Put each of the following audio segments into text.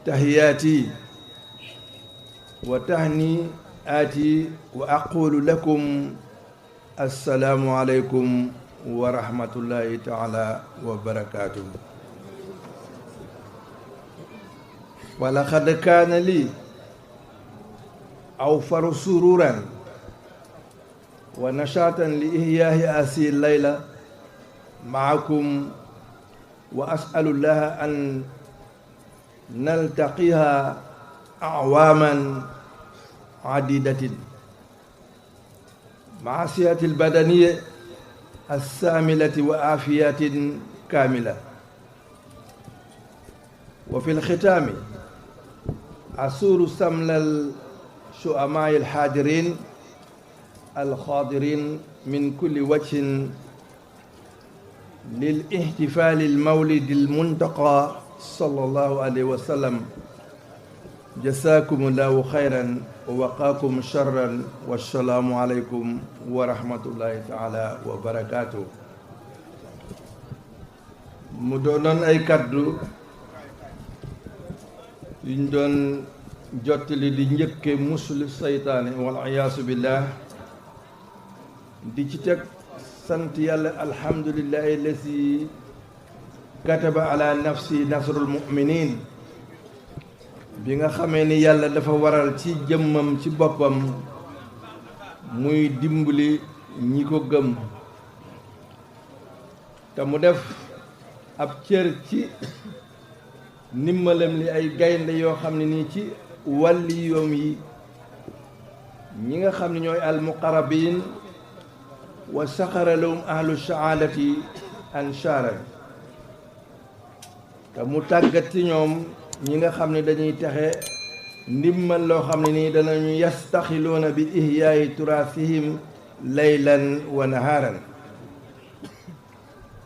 تحياتي وتهنئاتي وأقول لكم السلام عليكم ورحمة الله تعالى وبركاته. ولقد كان لي أوفر سرورا ونشاطا لإحياء هذه الليلة معكم، وأسأل الله أن نلتقيها أعواما عديدة مع صحة البدنية الساملة وعافية كاملة. وفي الختام أسور سمل الشؤماء الحاضرين الخاضرين من كل وجه للاحتفال المولد المنتقى صلى الله عليه وسلم. جزاكم الله خيرا ووقاكم شرا، والسلام عليكم ورحمة الله تعالى وبركاته. mu doonoon ay kaddu yuñ doon jottali di njëkke muslu saytaane wal iyaasu billah, di ci teg sant yàlla alhamdulillahi lazi kataba ala nafsi nasrul mu'minin, bi nga xamee ni yàlla dafa waral ci jëmmam ci boppam muy dimbali ñi ko gëm, te mu def ab cër ci ndimbalam li ay gaynde yoo xam ne nii ci wàlli yoom yi ñi nga xam ne ñooy almuqarrabin wa saxara lahum ahlu shahaadati ansaaran, te mu tàggat ci ñoom ñi nga xam ne dañuy texe ndimmal loo xam ne nii danañu yastaxiluuna bi ihyaayi turaasihim laylan wa nahaaran,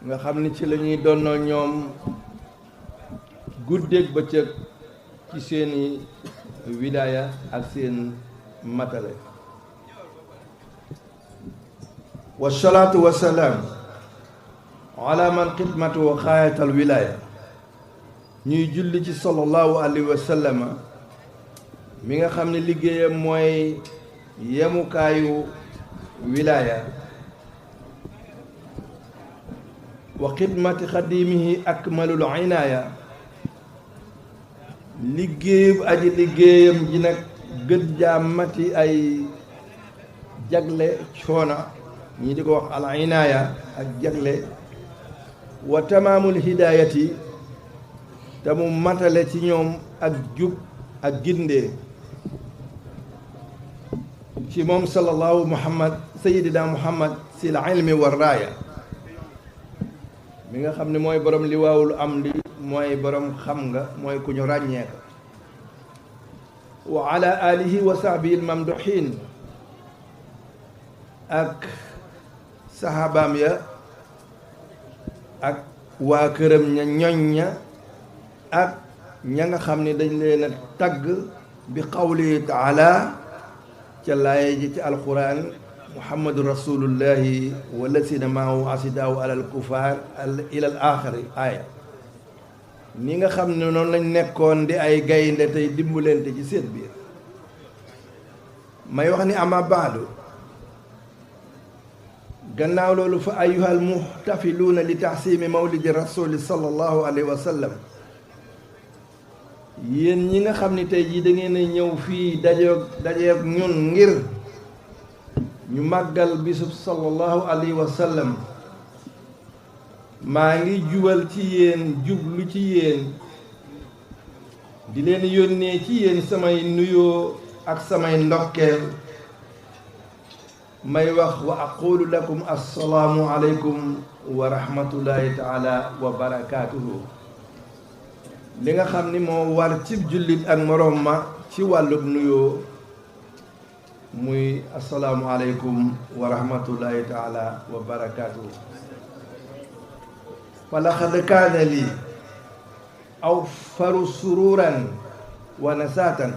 nga xam ni ci la ñuy donnoo ñoom guddeeg bëccëg ci seeni wilaaya ak seen matale. wasalaatu wasalaam ala man xidmatu xaayatal wilaaya, ñuy julli ci sallallahu alayhi wa sallam mi nga xam ne liggéeyam mooy yemukaayu wilaaya, wa xidmati xadimihi akmalul inaaya, liggéeyub aji liggéeyam ji nag gën jaamati ay jagle coona, ñii di ko wax al inaaya ak jagle, wa tamaamul hidaayati, te mu matale ci ñoom ak jub ak gindee ci moom sallallahu muhammad sayidina muhammad sil ilmi war raaya, mi nga xam ne mooy borom liwaawul am di mooy borom xam nga, mooy ku ñu ràññee ko, wa ala alihi wa sahbihi almamduhin, ak sahabaam ya ak waa këram ña ñoñ ña ak ña nga xam ne dañ leen a tagg bi qawlihi taala ca laaye ji ci alquran muhammadu rasulullahi wallasina maahu asidaaw alal kufaar ila al axiri aaya, ni nga xam ne noonu lañ nekkoon di ay gaynde tey dimbalante ci seen biir. may wax ni ama baadu, gannaaw loolu fa ayyuhal muhtafiluuna li taxsimi mawlidi rasuli sallallahu alayhi wa sallam, yéen ñi nga xam ni tey jii da ngeen a ñëw fii dajeeg ñun ngir ñu màggal bisub sallallahu alayhi wa sallam, maa ngi jubal ci yéen, jublu ci yéen, di leen yónnee ci yéen samay nuyoo ak samay ndokkeel. may wax wa aqulu lakum assalaamu aleykum wa rahmatullahi taala wa barakaatuhu. li nga xam ni moo war ci jullit ak moroom ma ci wàllub nuyoo muy assalaamu aleykum wa rahmatullahi taala wa barakaatuhu. fa laqad kaana lii awfaru sururan wa nasaatan,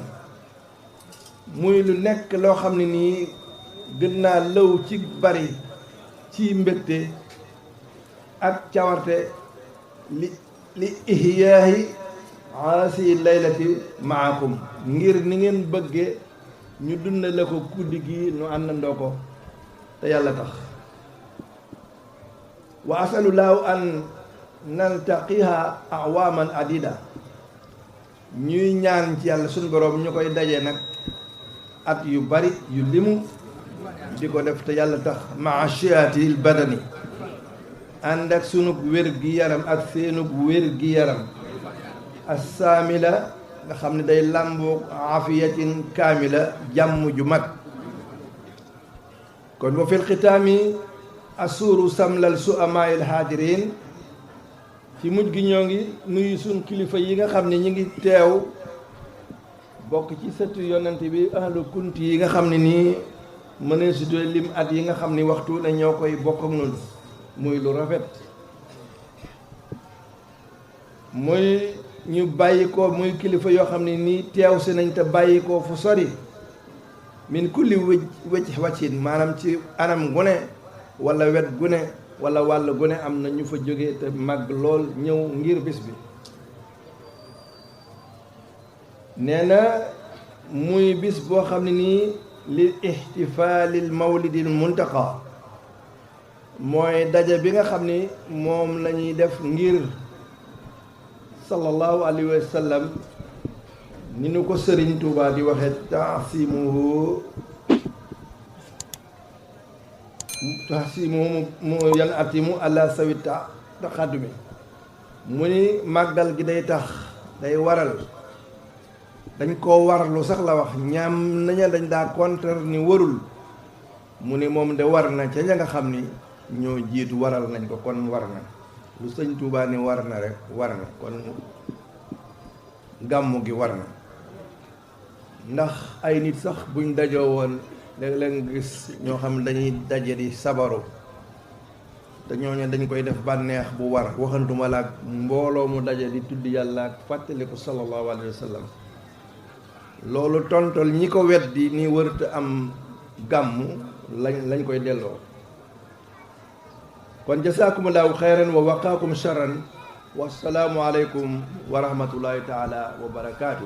muy lu nekk loo xam ne nii gën naa lëw ci bari ci mbégte ak cawarte li ihyaahi aasi laylati maakum ngir ni ngeen bëgge ñu dundale ko guddi gi nu àndandoo ko te yàlla tax wa asalullahu an naltaqiha awaaman adida ñuy ñaan ci yàlla suñu boroom ñu koy daje nag at yu bari yu limu di ko def te yàlla tax maashiatil badani ànd ak sunug wér gi yaram ak seenug wér gi yaram assaamila nga xam ne day làmboo afiyatin kaamila jàmm ju mat kon wa fil xitaami asuuru samlal su amaayil haadirin ci mujj gi ñoo ngi nuyu suñ kilifa yi nga xam ne ñi ngi teew bokk ci sëtu yonent bi ahlu kunti yi nga xam ne nii mënee sutee lim at yi nga xam ni waxtu la ñoo koy bokk ak noonu muy lu rafet muy ñu bàyyi ko muy kilifa yoo xam ne nii teew si nañ te bàyyi ko fu sori min kulli wëcc waccin maanaam ci anam gune wala wet gune wala wàll gune am na ñu fa jóge te màgg lool ñëw ngir bis bi nee na muy bis boo xam ne nii lil ihtifaalil mawlidil muntaqa mooy daje bi nga xam ni moom la ñuy def ngir sallallahu alayhi wa sallam ni nu ko Sëriñ Tuubaa di waxe taasimuhu mu yan atimu ala sawi taxadumi mu ni màggal gi day tax day waral dañ koo warlu sax la wax ñaam naña dañ daa kontar ni warul mu ni moom de war na ca ña nga xam ni ñoo jiitu waral nañ ko kon war na lu sëñ Tuubaa ni war na rek war na kon gàmmu gi war na ndax ay nit sax buñ dajoo woon léeg-léeg nga gis ñoo xam dañuy daje di sabaru te ñooñu dañ koy def bànneex bu war waxantuma la ak mbooloo mu daje di tudd yàlla ak fàttaliku sallallahu alayhi wa sallam loolu tontol ñi ko weddi ni wërta am gàmmu lañ koy delloo kon jasaakumullahu xayran wa waqaakum sharran wassalaamu aleykum wa rahmatullahi taala wa barakaatu.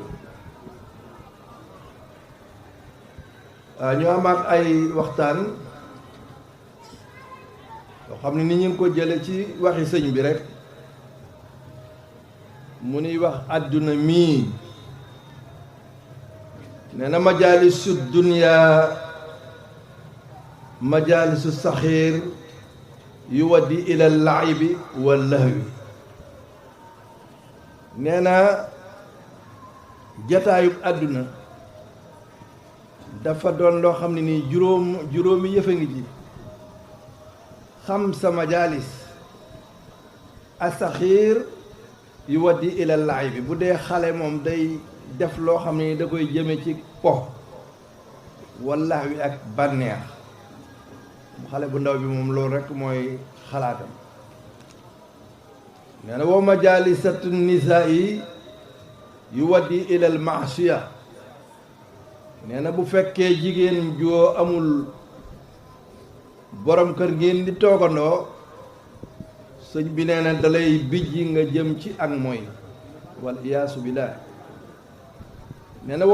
ñu amaat ay waxtaan yoo xam ne ni ñu ngi ko jële ci waxi sëñ bi rek mu nuy wax àdduna mii nee na majaalisu dunya majaalisu saxiir yuwaddi ila laibi wa lahwi nee na jataayub àdduna dafa doon loo xam ne nii juróomi yëf a ngi ji xam sa majaalis asaxiir yuwaddi ila laibi bu dee xale moom day def loo xam ne da koy jëme ci po walla wi ak bànneex xale bu ndaw bi moom loolu rekk mooy xalaatam nee na wa majalisatu nisaa yi yuwaddi ilal maasiya nee na bu fekkee jigéen joo amul borom kër ngeen di toogandoo sëñ bi nee na dalay bijji nga jëm ci ak mooy wal iyaasu billaah nee na